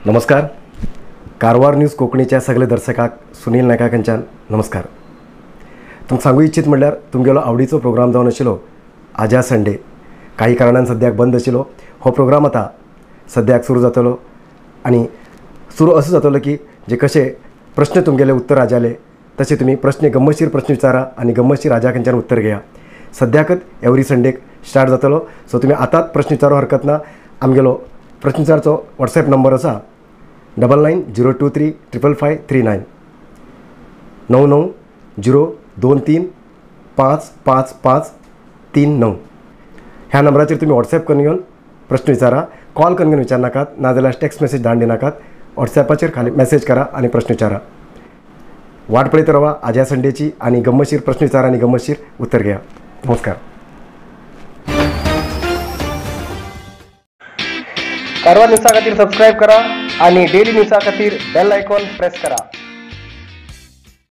नमस्कार, कारवार न्यूज कोंकणीच्या सगळे दर्शकाक सुनील नायका कडच्यान नमस्कार। तुमकां सांगू इच्छित म्हणल्यार तुमगेलो आवडीचो प्रोग्राम जावन आशिल्लो आजा संडे काही कारणान सद्याक बंद आशिल्लो। हो प्रोग्राम आतां सद्याक सुरू जातलो आनी सुरू असो जातलो की जे कशे प्रश्न तुमगेले उत्तर आजाले तशे तुमी प्रश्न गम्मशीर प्रश्न विचारा आनी गम्मशीर आजा कडच्यान उत्तर घेया। सद्याकच एवरी संडेक स्टार्ट जातलो, सो तुमी आतांच प्रश्न विचारू हरकत ना। आमगेलो प्रश्न विचारचो वॉट्सएप नंबर आसा 999023 55539 99023 555 39 ह्या नंबराचेर तुमी वॉट्सएप करून घेवन प्रश्न विचारा। कॉल करून घेवन विचारनाकात, नाजाल्यार टेक्स्ट मेसेज धाडून दिनाकात। वॉट्सएपाचेर खाली मेसेज करा आनी प्रश्न विचारा। वाट पळयत रावा आज्या संडेची आनी गम्मशीर प्रश्न विचारा आनी गम्मशीर उत्तर घेया। नमस्कार। कारवार न्यूजा खातीर सबस्क्रायब करा आणि डेली न्यूजा खातीर बेल आयकॉन प्रेस करा।